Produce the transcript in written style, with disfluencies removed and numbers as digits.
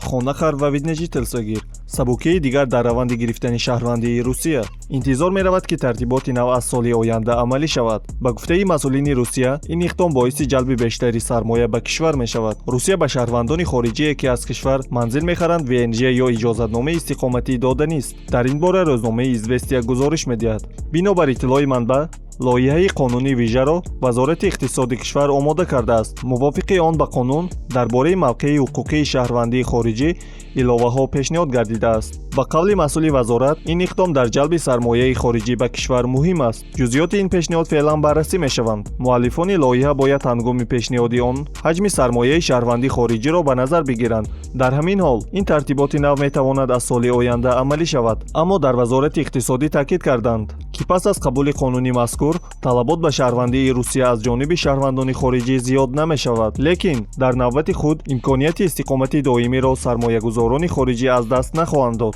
Хона хар ва вид на жительство гир. Сабукии дигар дар раванди гирифтани шаҳрвандии Русия. Интизор меравад, ки тартиботи нав аз соли оянда амалӣ шавад. Ба гуфтаи масъулини Русия, ин иқдом боиси ҷалби бештари сармоя ба кишвар мешавад. Русия ба шаҳрвандони хориҷие, ки аз кишвар манзил мехаранд, ВНЖ ё иҷозатномаи истиқоматӣ дода нест. Дар ин бора рӯзномаи «Известия» гузориш медиҳад. Бинобар иттилои манбаъ, лоиҳаи қонуни вижаро Вазорати иқтисоди кишвар омода кардааст. Мувофиқи он, ба қонун дар бораи мавқеи ҳуқуқии шаҳрвандии хориҷӣ иловаҳо пешниҳод гардидааст. Ба қавли масъули вазорат, ин иқдом дар ҷалби сармояи хориҷӣ ба кишвар муҳим аст. Ҷузъиёти ин пешниҳод феълан баррасӣ мешаванд. Муаллифони лоиҳа бояд ҳангоми пешниҳоди он ҳаҷми сармояи шаҳрвандии хориҷиро ба назар бигиранд. Дар ҳамин ҳол, ин тартиботи нав метавонад аз соли оянда амалӣ шавад. Аммо дар Вазорати иқтисодӣ таъкид карданд, ки пас аз қабули қонуни мазкур талабот ба шаҳрвандии Русия аз ҷониби шаҳрвандони хориҷӣ зиёд намешавад, лекин дар навбати худ имконияти истиқомати доимиро сармоягузорони хориҷӣ аз даст нахоҳанд дод.